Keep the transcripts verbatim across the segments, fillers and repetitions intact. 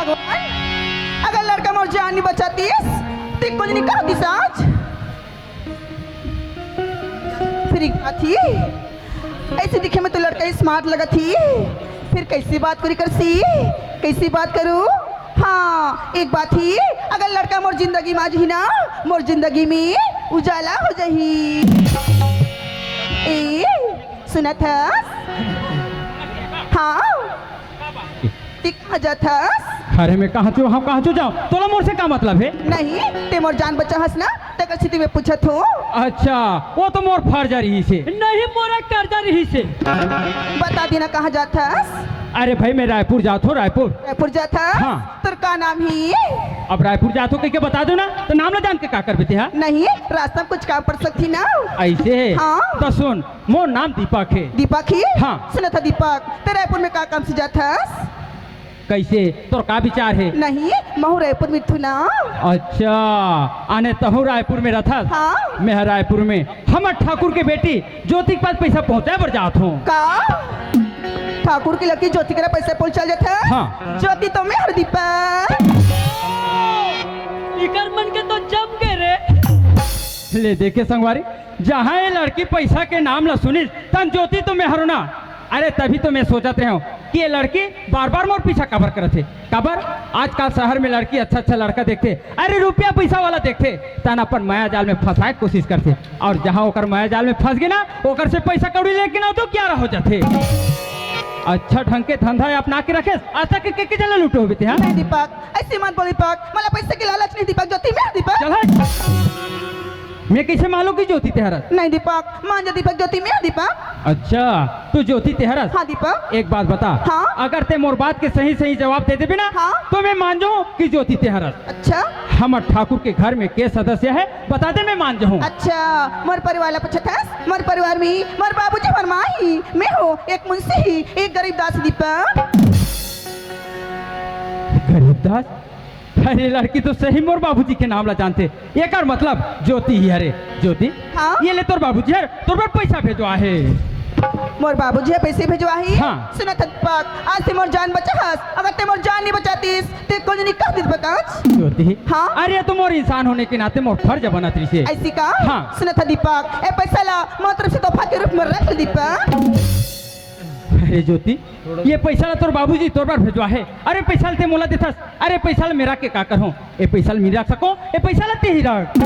अगर लड़का मोर जान नहीं बचातीस, ते कुछ नहीं कहतीस आज। फिर एक बात ही, ऐसे दिखे में तो लड़का स्मार्ट लगत ही, फिर कैसी बात करी करसी, कैसी बात करूँ? हाँ, एक बात ही, अगर लड़का मोर जिंदगी में आ जही ना, मोर जिंदगी में उजाला हो जही। ए, सुनत हस? हाँ, ते कहाँ जात हस? अरे, मैं कहाँ चो, हम कहाँ चो जाऊँ? तोला मोर से का मतलब हे? नहीं, ते मोर जान बचा हस ना, तेकर सेती मैं पूछत हूँ। अच्छा, वो तो मोर फर्ज रहिसे। नहीं, मोर कर्जा रहिसे। बता देना कहाँ जात हस? अरे भाई, मैं रायपुर जात हूँ, रायपुर। रायपुर जात हस? हाँ। तोर का नाम ही? अब रायपुर जात हूँ कहिके बता दो ना, तो नाम ला जान के का करबे ते, हाँ? नहीं, रास्ता में कुछ काम पड़ सकती ना। ऐसे हे? हाँ। तो सुन, मोर नाम दीपक हे। दीपक ही? हाँ। सुनत हस दीपक, ते रायपुर में का काम से जात हस? कैसे? तोर का विचार हे? नहीं, महूँ रायपुर में थू ना। अच्छा, आने तहूँ रायपुर में रथस? हाँ। मैं ह रायपुर में हमर ठाकुर के बेटी ज्योति के पास पैसा पहुँचाए बर जात हूँ। का? ठाकुर के लड़की ज्योति करा पैसा पहुँचा जात हे? हाँ। ज्योति तो मैं हर दीपक। इकर मन के तो जम गे रे। ले देखे संगवारी, जहाँ ये लड़की पैसा के नाम ला सुनिस, तहन ज्योति तो मैं हरो ना। अरे तभी तो मैं सोचत रहे हूँ कि ये लड़की बार-बार मोर पीछा काबर करत हे। काबर? आजकल शहर में लड़की अच्छा-अच्छा लड़का देखथे, अरे रुपया पैसा वाला देखथे, तहन अपन माया जाल में फंसाए के कोशिश करथे। और जहाँ ओकर माया जाल में फंस गे ना, ओकर से पैसा कौड़ी लेके ना तो क्यारा हो जाथे। अच्छा ढंग के धंधा अपना के रखेस, अतका के, के, के जला लूटे होबे ते, हाँ? नहीं दीपक, ऐसे मत बोल दीपक, मोला पैसा के लालच नहीं दीपक, ज्योति मैं हर दीपक। चल हट। मैं कैसे मालूँ कि ज्योति ते हरस? नहीं दीपक, मान जा दीपक, ज्योति मैं हर दीपक। अच्छा, तू ज्योति ते हरस? हाँ दीपक। एक बात बता, हाँ? अगर ते मोर बात के सही सही जवाब दे देबे ना, हाँ? तो मैं मान जाऊँ कि ज्योति ते हरस। अच्छा। हमर ठाकुर के घर में के सदस्य हे, बता दे, मैं मान जाऊँ। अच्छा, मोर परिवार ला पूछत हस? मोर परिवार में मोर बाबूजी, मोर माँ ही, मैं हूँ एक मुंशी ही, एक गरीब दास दीपक। गरीब दास? अरे लड़की तो सही मोर बाबूजी के नाम ला जानथे। एकर मतलब ज्योति ही हरे। ज्योति, हाँ? ये ले तोर बाबूजी हर तोर बर पैसा भेजवा हे। मोर बाबूजी ह पैसे भेजवा हे? हाँ। सुनत हस दीपक, आज ते मोर जान बचा हस, अगर ते मोर जान नहीं बचातीस, ते कुछ नहीं कह दीपक आज। ज्योति। हाँ? अरे ये तो मोर इंसान होने के नाते मोर फर्ज बनत रहिसे। ऐसी का? हाँ। सुनत हस दीपक, ए पैसा ला मोर तरफ से तोहफा के रूप में रख ले दीपक। अरे ज्योति, ये पैसा ला तोर बाबूजी तोर बर भेजवा हे। अरे पैसा ला ते मोला देथस, अरे पैसा ला मैं रख के का करहूँ? ए पैसा ला मैं रख सकूँ? ए पैसा ला ते ही रख।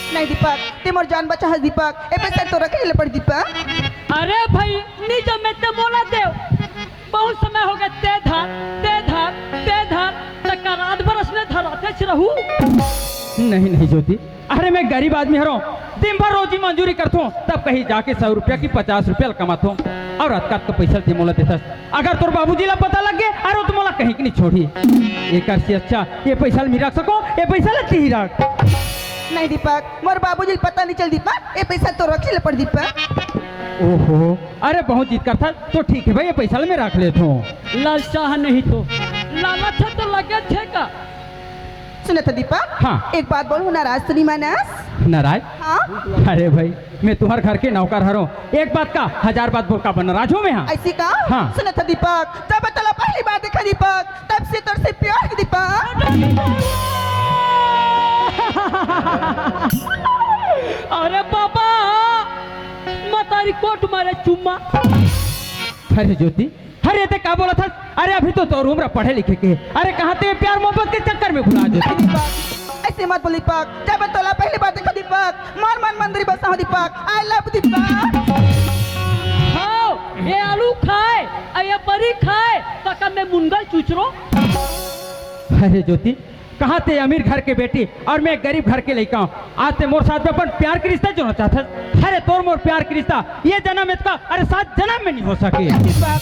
नहीं दीपक, ते मोर जान बचा हस दीपक, ए पैसा तो रखे ले पड़ दीपक। अरे भाई, नी जमे ते मोला देव। बहुत समय हो गया, ते धर, ते धर, ते धर, त का रात भर असने धरातेच रहूँ? नहीं, नहीं ज्योति, अरे मैं गरीब आदमी हरों, दिन भर रोजी मजूरी करथों, तब कहीं जाके सौ रुपया कि पचास रुपया कमाथों, और अतका अतका पैसा ते मोला देथस। अगर तोर बाबूजी ला पता लग गे, अरे वो तो मोला कहीं के नहीं छोड़ी। एकर से अच्छा ये पैसा ला मैं रख सकूँ, ये पैसा ला ते ही रख। नहीं दीपक, मोर बाबूजी ला पता नहीं चल दीपक, ये पैसा तो रखे ले पड़ दीपक। ओहो, अरे बहुत जिद करथस, तो ठीक है भाई, ये पैसा ला मैं रख लेथों। लालचा नहीं तो, लालच है तो लगे थे का? सुनत हस दीपक, हाँ। एक बात बोलहूँ, नाराज तो नहीं मानस? नाराज? हाँ। अरे भाई, मैं तुम्हर घर के नौकर हरों, एक बात का हजार बात बोल का बर नाराज हूँ मैं, हाँ। ऐसी का? हाँ। सुनत हस दीपक, जब तोला पहली बार देखा दीपक, तब से तोर से प्यार हे दीपक। अरे बाबा, मतारी कोट मारे चुम्मा। अरे ज्योति, अरे ते का बोलत हस? अरे अभी तो तोर उम्र पढ़े लिखे के। अरे कहाँ ते प्यार मोहब्बत के चक्कर में भुला दे। नहीं दीपक, ऐसे मत बोल दीपक। जब तोला पहली बार देखा दीपक, मोर मन मंदिर बसा हो दीपक। I love Deepak. हाँ, ये आलू खाए, अउ ये बरी खाए, त का मैं मुनगा ल चुचरो? अरे ज्योति, कहाँ ते अमीर घर के बेटी और मैं गरीब घर के लइका हूँ। आज ते मोर साथ में अपन प्यार के रिश्ता जोड़ना चाहत हस। अरे तोर मोर प्यार के रिश्ता ये जन्म में का, अरे सात जन्म में नहीं हो सके। दीपक,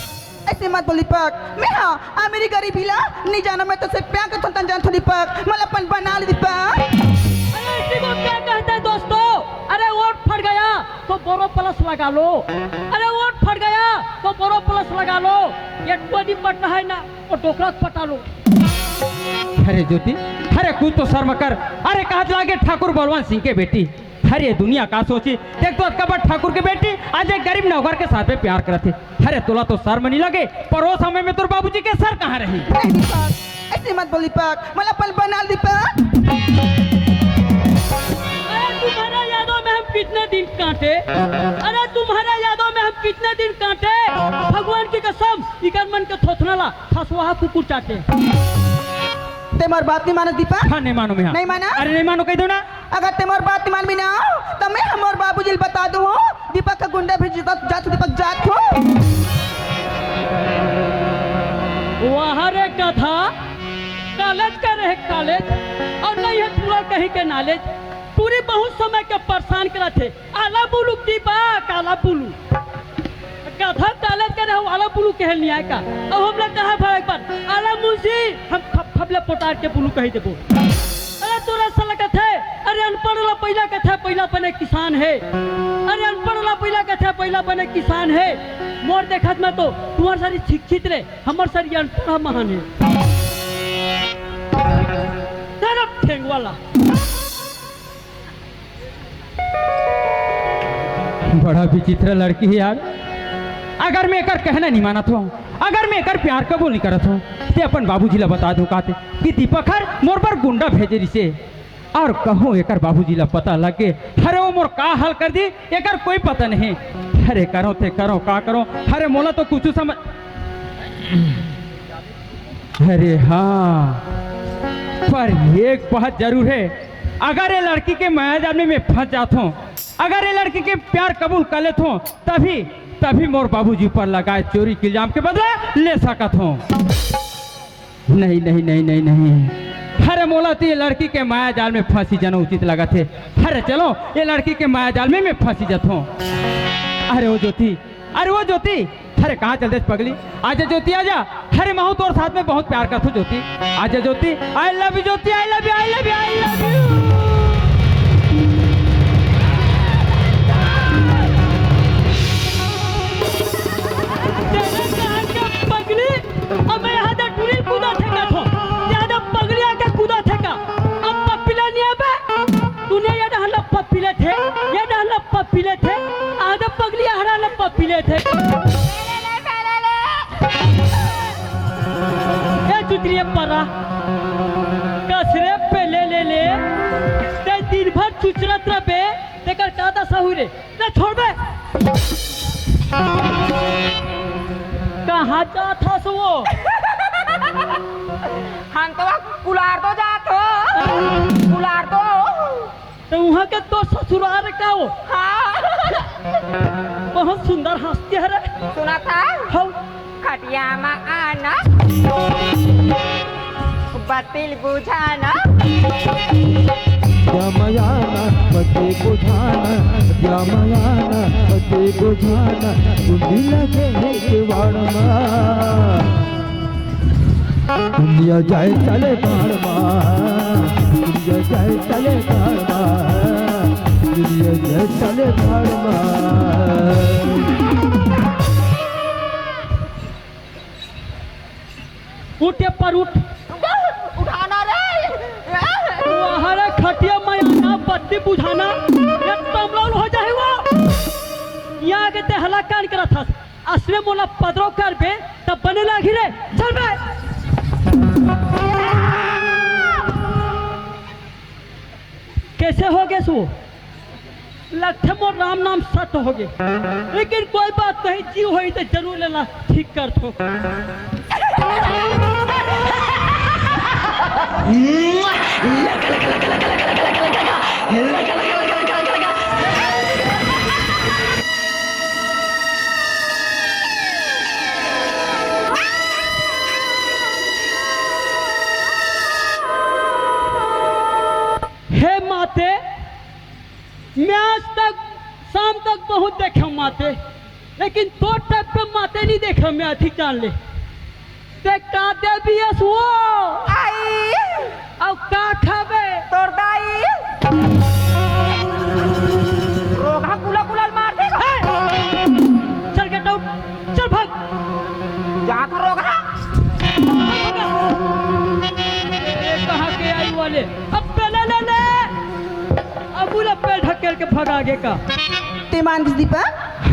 ऐसे मत बोल दीपक। मैं हाँ, अमीरी गरीबी ला नहीं जानों, मैं तोसे प्यार करथों, तन जानथों दीपक। मोला अपन बना ले दीपक। अरे इसी को क्या कहते हैं दोस्तों? अरे वोट फट गया तो बोरो प्लस लगा लो। अरे वोट फट गया तो बोरो प्लस लगा लो। ये टोनी पटना है ना, वो डोकरा पटा लो। अरे ज्योति, अरे कुछ तो शर्म कर। अरे कहा लागे ठाकुर बलवंत सिंह के बेटी। अरे दुनिया का सोची, देख तो अतका बड़ ठाकुर के बेटी आज एक गरीब नौकर के साथ में प्यार करत हे। अरे तोला तो शर्म नहीं लगे, पर वो समय में तोर बाबूजी के सर कहाँ रही? नहीं दीपक, मत बोल दीपक, मोला अपन बना ले दीपक। अरे तुम्हारा यादों में हम कितने दिन काटे, अरे तुम्हारा यादों में हम कितने दिन काटे। भगवान की कसम, इकर मन के थोथना ला खसवाहा कुकुर चाटे। ते मोर बात नहीं मानो दीपक? हाँ, नहीं मानो मैं, हाँ। नहीं माना? अरे नहीं मानो कह दो ना। अगर ते मोर बात नहीं मानबे ना, तो मैं हमर बाबूजी ल बता दूँ हो, दीपक का गुंडा भेज जात, जात दीपक जात हो। वाह रे गधा, कॉलेज करे हे कॉलेज, अउ नहीं हे पूरा कहीं के नॉलेज। टूरी बहुत समय के परेशान करत हे, आला बुलू दीपक, आला बुलू। गधा कॉलेज करे हे, आला बुलू कहे ल नहीं आय का? अब हमला कहा भर एक बार, आला मुंशी, हम फप फप ले पोटार के बुलू कही देबो। अरे तोरा साला कथे, अरे अनपढ़ ला पहिला कथे, पहिला बने किसान हे। अरे अनपढ़ ला पहिला कथे, पहिला बने किसान हे। मोर देखत में तो तुम्हार सारी शिक्षित रे, हमर सारी अनपढ़ महान हे। तेरा ठेंगवाला। बड़ा विचित्र लड़की हे यार। अगर मैं एकर कहना नहीं मानत हूँ, अगर मैं एकर प्यार कबूल नहीं करत हूँ, ते अपन बाबूजी ला बता दूँ काते कि दीपक हर मोर बर गुंडा भेजे रिसे। अउ कहूँ एकर बाबूजी ला पता लग गे, अरे वो मोर का हाल कर दी, एकर कोई पता नहीं। अरे करो ते करो, का करो, अरे मोला तो कुछ समझ अरे हाँ, पर एक बात जरूर हे, अगर ये लड़की के माया जाल में मैं फंस जात हूँ, अगर ये लड़की के प्यार कबूल कर लेत हूँ, तभी, तभी मोर बाबूजी ऊपर लगाए चोरी के इल्जाम के बदला ले सकत हूँ। नहीं, नहीं, नहीं, नहीं, नहीं। अरे मोला तो ये लड़की के माया जाल में फंसी जाना उचित लगत हे। अरे चलो, ये लड़की के माया जाल में मैं फंसी जात हूँ। अरे वो ज्योति, अरे वो ज्योति, अरे कहाँ चल देस पगली? आजा ज्योति आजा। अरे महू तोर साथ में बहुत प्यार करथो ज्योति। आजा ज्योति, I love you Jyoti, I love you, I love you, I love you। तेरे कहाँ के पगली? अब मैं यहाँ से टूरी कूदा थे का थो, यहाँ से पगली आके कूदा थे का। अब पप्पीला नहीं आबे, तूने ये डहला पप्पीले थे, ये डहला पप्पीले थे, आधा पगली हरा ला पप्पीले थे। ए चुचरिया परा, कसरे पे ले ले ले, ते दिन भर चुचरत रबे, तेकर का दशा हुई रे? ना छोड़बे। कहाँ जात हस वो? हम तो कुलार तो जात हो। कुलार तो। तो वहाँ के तो ससुराल का हो? हाँ। बहुत सुंदर हंसती है रे। सुना था? हाँ। खटिया मा आना, बत्ती ल बुझाना। खटिया मा आना, बत्ती बुझाना, खटिया मा आना, बत्ती बुझाना, कुंडी लगे हे किवाड़ मा। दुनिया जाए चले बाड़ मा, दुनिया जाए चले बाड़ मा, दुनिया जाए चले बाड़ मा। उठ ये पर उठ। उठाना रे। वो हरे खटिया मा आना, बत्ती बुझाना, ये तमलौल हो जाए वो। यहाँ के ते हला कान करत हस। असले मोला पदरो करबे, तब बने लागी रे। चल बे। कैसे हो गए सो? लगथे मोर राम नाम सत हो गए, लेकिन कोई बात नहीं, जी होई तो जरूर लेला ठीक कर थो। हे माते, मैं आज तक शाम तक बहुत देखे माते, लेकिन तोर टाइप के माते नहीं देखे मैं, अथी जान ले। ते का देवी हस वो? आई। अउ का खाबे? तोर दाई। रोगहा कुला कुला मार दे। हे! चल get out, चल भाग। जा कर रोगहा। ये कहाँ के आई वाले? अब पहले ले ले। अब उला पे ढकेल के भगा गे का। ते मान गिस दीपक?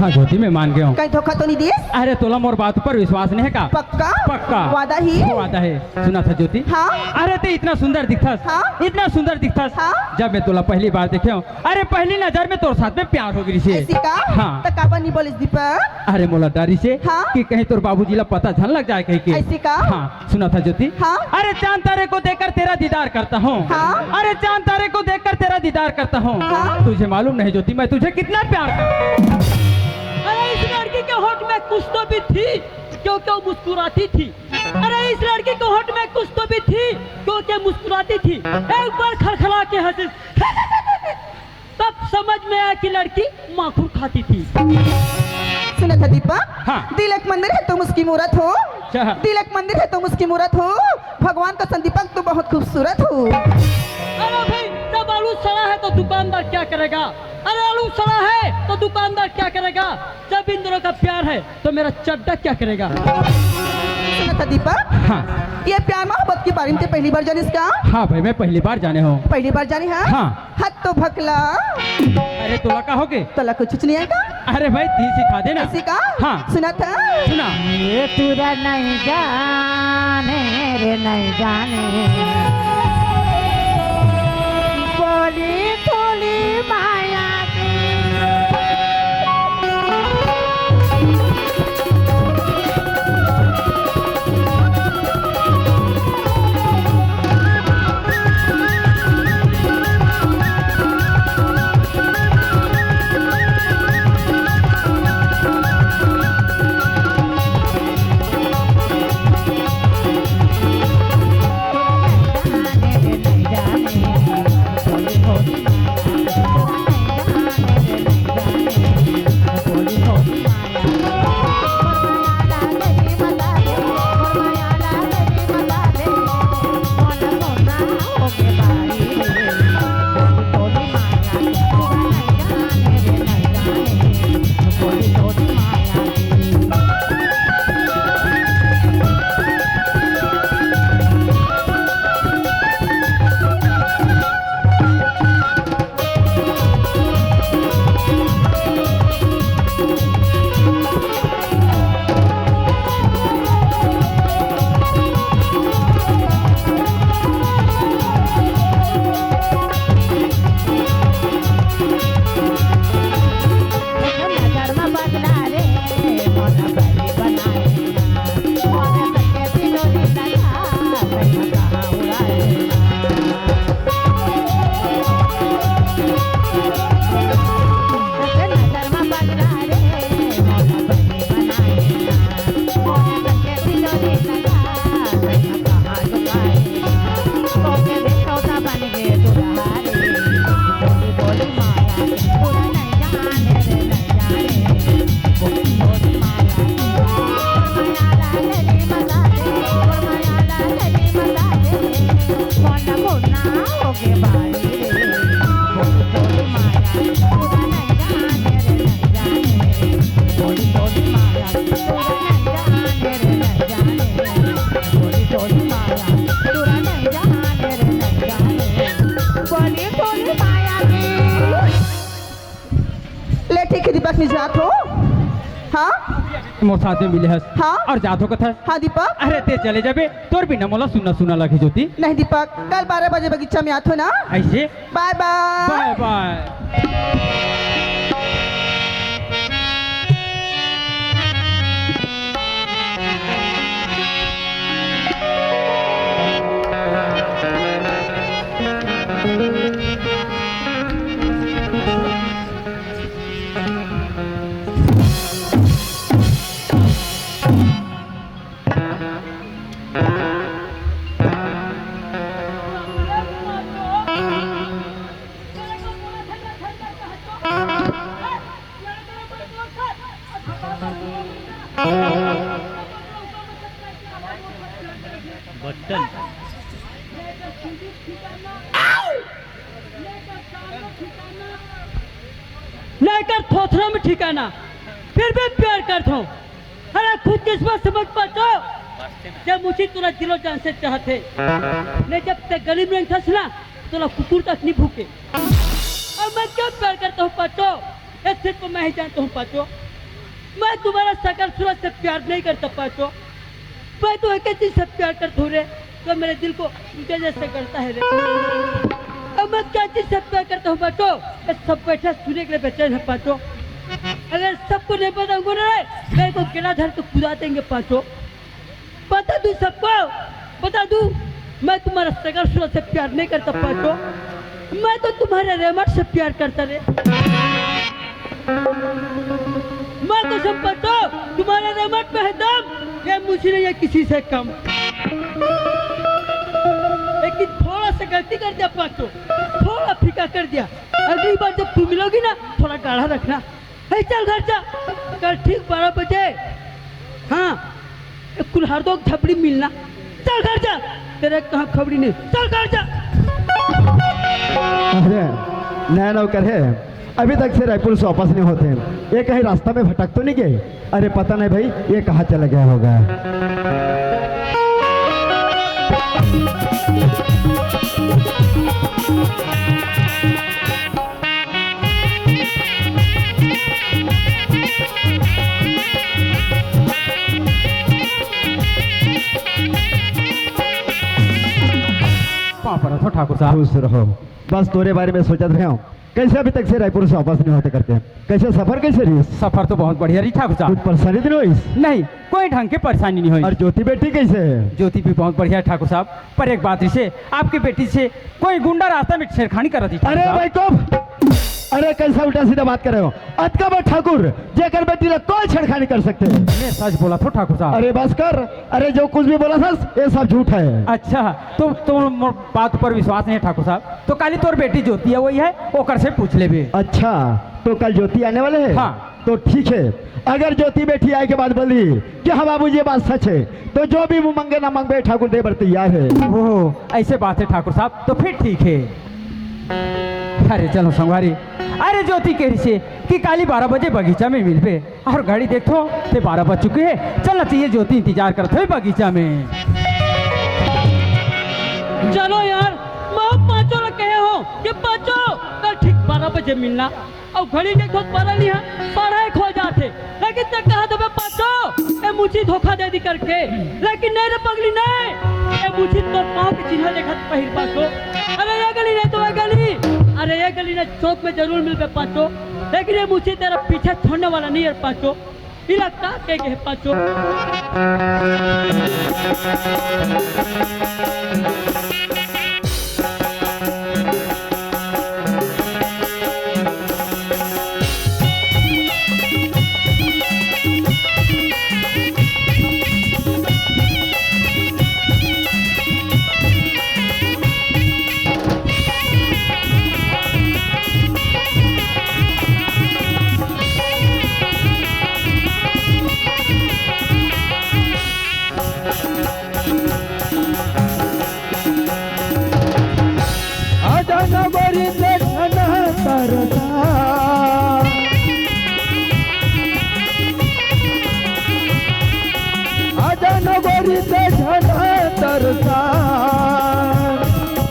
हाँ ज्योति, मैं मान गया हूँ। कहीं धोखा तो नहीं दिए? अरे तोला मोर बात पर विश्वास नहीं है का? पक्का? पक्का। वादा ही? वादा है। सुनत हस ज्योति? हाँ। अरे ते इतना सुंदर दिखथस। हाँ। इतना सुंदर दिखथस। हाँ। जब मैं तोला पहली बार देखे हूँ, अरे पहली नजर में तोर साथ में प्यार हो गई से। ऐसी का? हाँ। त काबर नहीं बोलिस दीपक? अरे मोला डर रहिसे हाँ। कि कहीं तोर बाबूजी ला पता झन लग जाए कहीं के। ऐसी का? हाँ। सुनत हस ज्योति? हाँ। अरे चांद तारे को देखकर तेरा दीदार करता हूँ। हाँ। अरे चांद तारे को देखकर तेरा दीदार करता हूँ। हाँ। तुझे मालूम नहीं ज्योति, मैं तुझे कितना प्यार करता हूँ। अरे इस लड़की के होठ में कुछ तो भी थी, क्योंकि वो मुस्कुराती थी। अरे इस लड़की के होठ में कुछ तो भी थी, क्योंकि मुस्कुराती थी। एक बार खलखला के हंसी, तब समझ में आया कि लड़की माखुर खाती थी। सुनत हस दीपक? हाँ। दिल एक मंदिर है, तुम उसकी मूरत हो। अच्छा। दिल एक मंदिर है, तुम उसकी मूरत हो। भगवान का संदीपक, तुम बहुत खूबसूरत हो। अरे भाई, जब आलू सड़ा है तो दुकानदार क्या करेगा? अरे आलू सड़ा है तो दुकानदार क्या करेगा? जब इन दोनों का प्यार है तो मेरा चड्डा क्या करेगा? सुनत हस दीपक? हाँ। ये प्यार मोहब्बत के बारे में ते पहली बार जानिस का? हाँ भाई, मैं पहली बार जाने हूँ। पहली बार जाने है? हाँ। हद तो भकला। अरे तोला का होगे? तोला कुछ नहीं आएगा। अरे भाई, दी सिखा देना। ऐसी का? हाँ। सुनत हस? सुना। ये तुरा नहीं जाने रे, नहीं जाने। बोली थोड़ी माया की। ले ठीक है दीपक, मैं जात हो। हाँ? मोर साथ में मिले हस। हाँ? और जात हो कथस। हाँ दीपक। अरे ते चले जाबे, तोर बिना मोला सुन्ना सुन्ना लगे ज्योति। नहीं दीपक, कल बारह बजे बगीचा में आत हो ना। ऐसे? बाय बाय। बाय बाय। बटन। नहीं कर थोथरा में ठिकाना, फिर भी प्यार करत हूँ। अरे खुद किस्मत समझ पाचो, जब मुझे तोला दिलो जान से चाहत हे। नहीं जब ते गली में थस ना, तोला कुकुर तक नहीं भूके। और मैं क्यों प्यार करता हूँ पाचो, ये सिर्फ मैं ही जानता हूँ पाचो। मैं तुम्हारा शकल सूरत से प्यार नहीं करता पांचो। मैं तो एक ही चीज से प्यार करता हूँ रे, तो मेरे दिल को तुझे जैसे करता है रे। अब मैं क्या चीज से प्यार करता हूँ पांचो? ये सब बैठे सुने के लिए बेचैन है पांचो। अगर सबको नहीं बताऊंगा ना रे, मेरे को गिरा धर के कुदा देंगे पांचो। बता दूं सबको, बता दूं, मैं तुम्हारा शकल सूरत से प्यार नहीं करता पांचो। मैं तो तुम्हारे रेमट से प्यार करता रे। मैं तो सब पांचो, तुम्हारे रेमट में है दम, ये मुझे नहीं है किसी से कम। लेकिन थोड़ा सा गलती कर दिया पांचो, थोड़ा फीका कर दिया। अगली बार जब तुम मिलोगी ना, थोड़ा गाढ़ा रखना। हे, चल घर जा, कल ठीक बारह बजे। हाँ, एक कुल्हार दो, एक झपड़ी मिलना। चल घर जा, तेरे कहाँ खबड़ी नहीं, चल घर जा। अरे, नया नौकर है, अभी तक से रायपुर से वापस नहीं होते। ये कहीं रास्ता में भटक तो नहीं गए? अरे, पता नहीं भाई, ये कहाँ चला गया होगा। पाँव परत हों ठाकुर साहब। खुश रहो। बस तोरे बारे में सोचत रहे हों, कैसे अभी तक से रायपुर से वापस नहीं होते करके। कैसे सफर कैसे रही? सफर तो बहुत बढ़िया रही ठाकुर साहब। कुछ परेशानी तो नहीं हुई? नहीं, कोई ढंग के परेशानी नहीं हुई। और ज्योति बेटी कैसे है? ज्योति भी बहुत बढ़िया है ठाकुर साहब, पर एक बात, इसे आपकी बेटी से कोई गुंडा रास्ता में छेड़खानी कर रही ठाकुर अरे साहब। भाई, कब? अरे, कैसा उल्टा सीधा बात कर रहे हो? अतका बड़ ठाकुर, जेकर बेटी ला कोई छेड़खानी कर सकते हैं? मैं सच बोलत हों ठाकुर साहब। अरे बस कर, अरे जो कुछ भी बोलत हस, ये सब झूठ है। अच्छा, तो, तो मोर बात पर विश्वास नहीं है ठाकुर साहब, तो काली तोर बेटी ज्योति आवइया है, ओकर से पूछ लेबे। अच्छा, तो कल ज्योति आने वाले हैं? हाँ। तो ठीक है, अगर ज्योति बेटी आए के बाद बोली कि हाँ बाबू, ये बात सच है, तो जो भी मुँह मंगे ना मंगबे, ठाकुर दे बर तैयार है। ओह, ऐसे बात है ठाकुर साहब, तो फिर ठीक है। अरे चलो संगवारी, अरे ज्योति कहिसे कि काली बारह बजे बगीचा में मिलबे, और घड़ी देखथों ते बारह बज चुके हैं, चलना चाहिए, ज्योति इंतजार करत होही बगीचा में। चलो यार, मैं पांचों ला कहे हों कि पांचों कल ठीक बारह बजे मिलना। अउ घड़ी देखथों त बारह नहीं है, साढ़े एक हो जात हे। लेकिन ते कहत हस बे पांचो, ए मुची धोखा दे दी करके। लेकिन नहीं रे पगली, नहीं। ए मुची तोर पाँव के चिन्हा देखत पहिर पांचो। अरे ये गली नहीं तो वो गली, अरे ये गली नहीं, चौक में जरूर मिलबे पांचो। लेकिन ये मुची तेरा पीछा छोड़ने वाला नहीं है पांचो। इला का कहे के हे पांचो। आजा ना गोरी ते झन तरसा। आजा ना गोरी ते झन तरसा।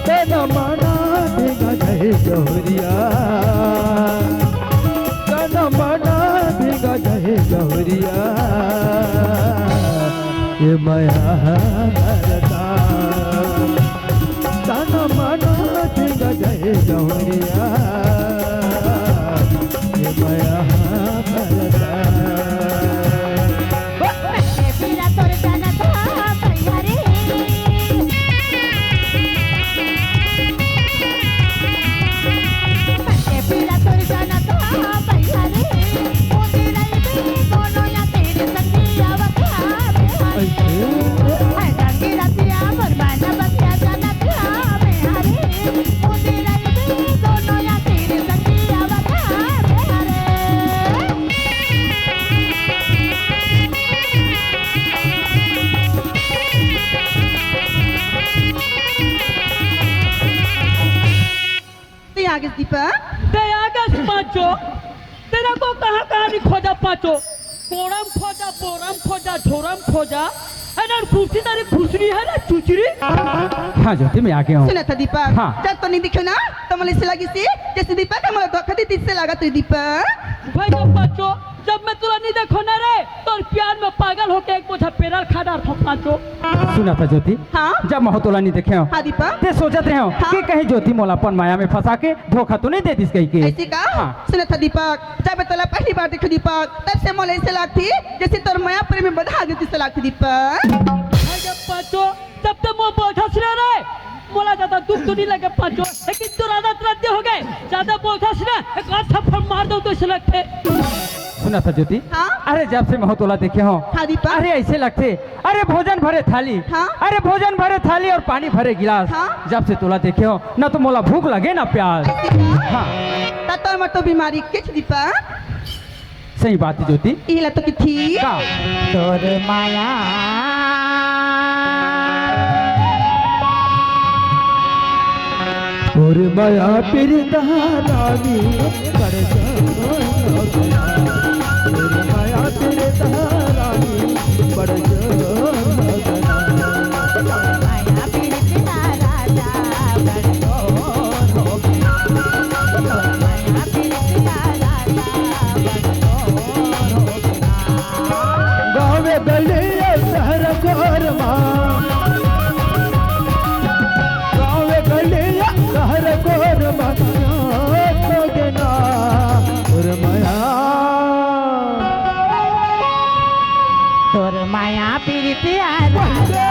तन मना धिंगा जय गौरिया। तन मना धिंगा जय गौरिया। ये मया भरता। तन मन धिंगा जय गौरिया। ये मया भरता। ते आ गेस दीपक। ते आ गेस पांचो। तेरा को कहाँ कहाँ नहीं खोजा पांचो। कोड़म खोजा, बोरम खोजा, झोरम खोजा। है ना, कुर्सी तारी खुसरी है ना चुचरी। हाँ ज्योति, मैं आ गया हूँ। सुना था दीपक। हाँ। जब तो नहीं दिखे ना, तो मुझे ऐसे लगी सी, जैसे दीपक हमारा धोखा दी, इससे लगा तू दीपक। भैया पांचो, जब मैं तोला नहीं देखो ना रे, तोर प्यार में पागल होके एक बोझा पेरल खा डारथों पांचो। सुनत हस ज्योति, हाँ? जब महूं तोला नहीं देखे हंव, हाँ दीपक। ते सोचत रहे हंव हाँ। कि कहीं ज्योति मोला अपन माया में फंसा के धोखा तो नहीं दे दिस कहिके। अइसे का? हाँ। सुनत हस दीपक, जब मैं तोला पहली बार देखे दीपक, तब से मोला अइसे लागथे जइसे तोर माया प्रेम में बंधा गे तइसे लागथे दीपक। भैया पांचो, जब ते मोर बोलथस ना रे, मोला ज्यादा दुख तो नहीं लगे पांचो, लेकिन तोर आदत रद्दी हो गे, ज्यादा बोलथस ना, एक आध थप्पड़ मार दंव तइसे लगथे। सुनत हस ज्योति, हाँ? अरे जब से महूं तोला देखे हंव, हाँ दीपक। अरे अइसे लगथे, अरे भोजन भरे थाली, हाँ? अरे भोजन भरे थाली अउ पानी भरे गिलास, हाँ? जब से तोला देखे हंव, ना तो मोला भूख लगे ना प्यास। अइसे का? हाँ। त तोर में तो बीमारी कहिके दीपक। सही बात हे ज्योति। इही ला तो कहिथे। का? तोर माया। तोर माया पीरित रानी, कर तोर माया पीरित रानी, कर गाँव गलिया शहर कोर मा, गाँव गलिया शहर कोर मा, तो गे ना तोर माया। तोर माया पीरितिया राजा।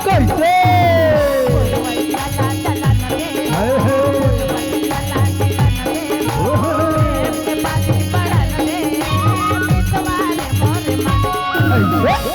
कैसे? हाय, हाय। ओहो। कैसे? हाय, हाय। ओहो।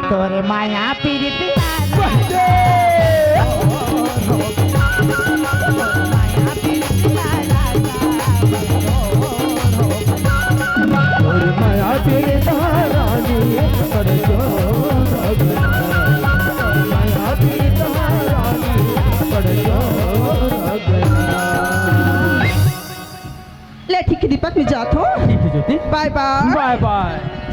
तोर माया पीरितिया। तोर माया पीरितिया रानी, बड़ जोर। माया पीरितिया रानी, बड़ जोर। ले ठीक हे दीपक, मैं जात हंव। ठीक हे ज्योति। बाय बाय। बाय बाय।